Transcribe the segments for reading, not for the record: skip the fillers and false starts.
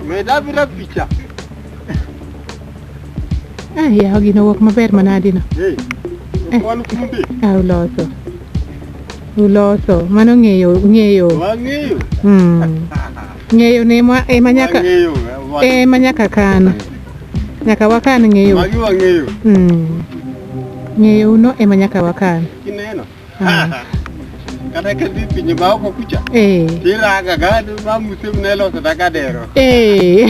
Meda bira picha. Ah, yawa gino wuok maber manadi no. Eh. Wan fundi. Ah, uloso. Uloso. Mano ng'eyo, ng'eyo. Wang'eyo. Ng'eyo ne ema nyaka. Wang'eyo. Ema nyaka kan. Nyaka wakan ng'eyo. Magi wang'eyo. Ng'eyo uno ema nyaka wakan. Kineno. Kata ka dhi pinje maoko kucha. Eh. Tiraga ga ma muse ne loso ta dero. Eh.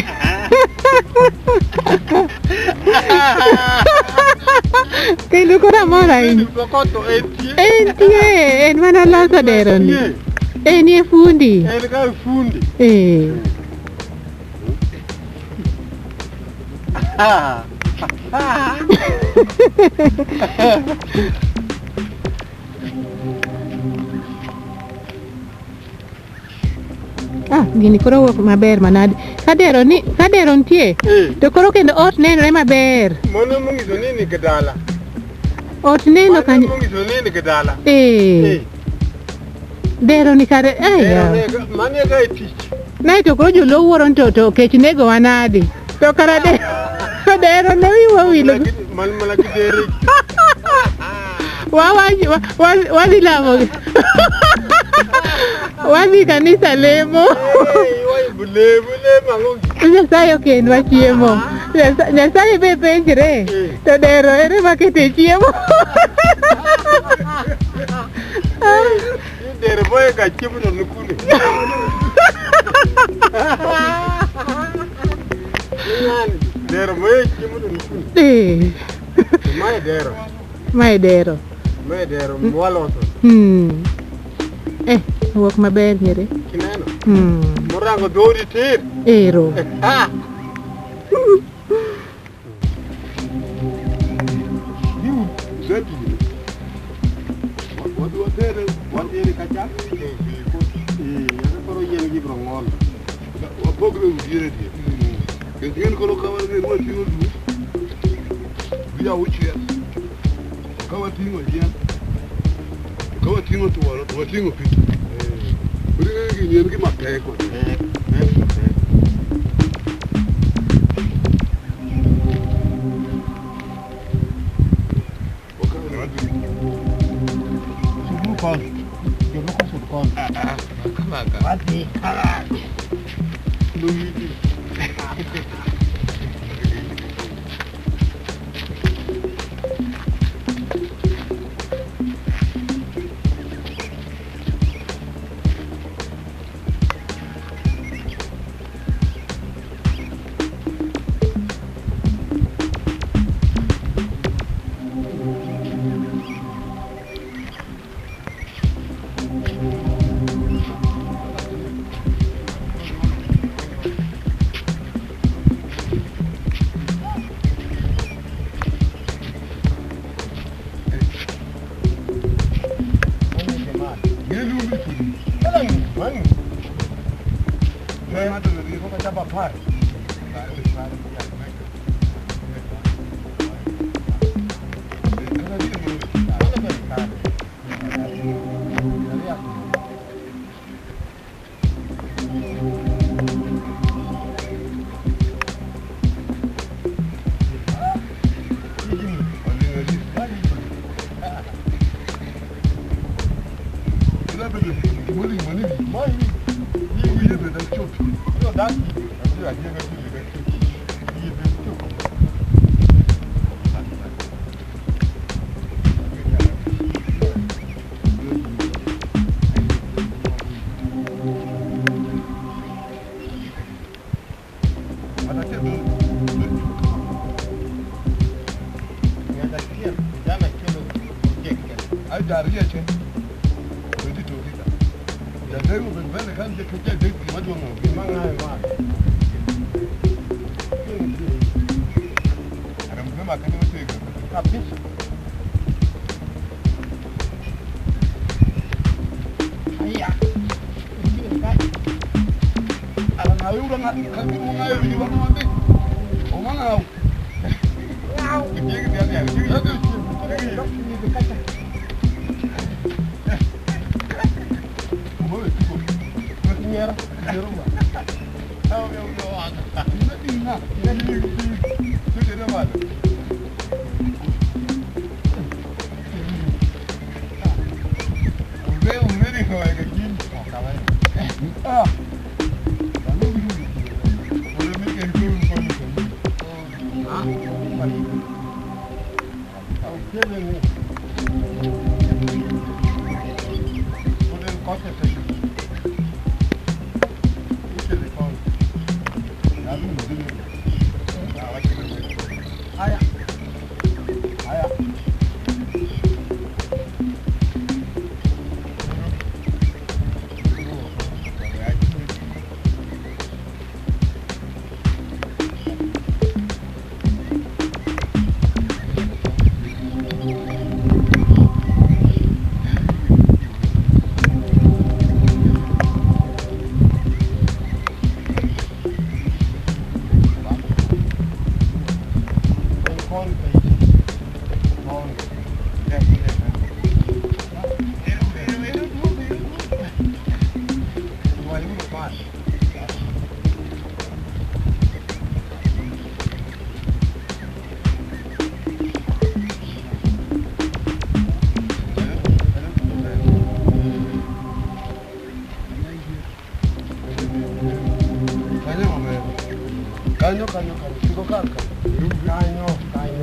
Kendo koro amor ahinya. Koto entie. Entie, en mana loso dero ni. Enie fundi. En ka fundi. Eh. Ah, gini koro wuok maber manadi. Kadero ni, kadero nitie. To koro kendo ot nenore maber. Mano monyiso ni nigi dala. Ot neno kanyo. Mano monyiso ni nigi dala. Eh. Dero ni kare, eh. Mano e ka tich. Nae to koro joluo wuoro ni to kech nego nadi. To kara de dero ne wiwa wilo. Man mana gi dere. Wadhi lamo. Wadhi kanisa lemo. Nyasaye okelwa chiemo. Nyasaye be penjre. To dero ere makete chiemo. Dero boye ka chiemo to nukune. Dero boye chiemo to nukune. Eh. Mae dero. Mae dero. Mae dero mwaloso. Eh, wuok maber nyere. Kineno? Morango dhoudi tir. Ero. Koro yien gi biro ng'ol. Wapogre udiere dier. Kendo ing'e ni koro ka wating'o lum gi auchiel, to ka wating'o yien, to ka wating'o tuoro, to wating'o pi. Koro ing'e ni gini en gima pek.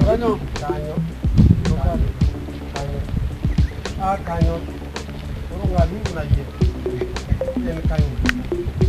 Kanyo. Kanyo.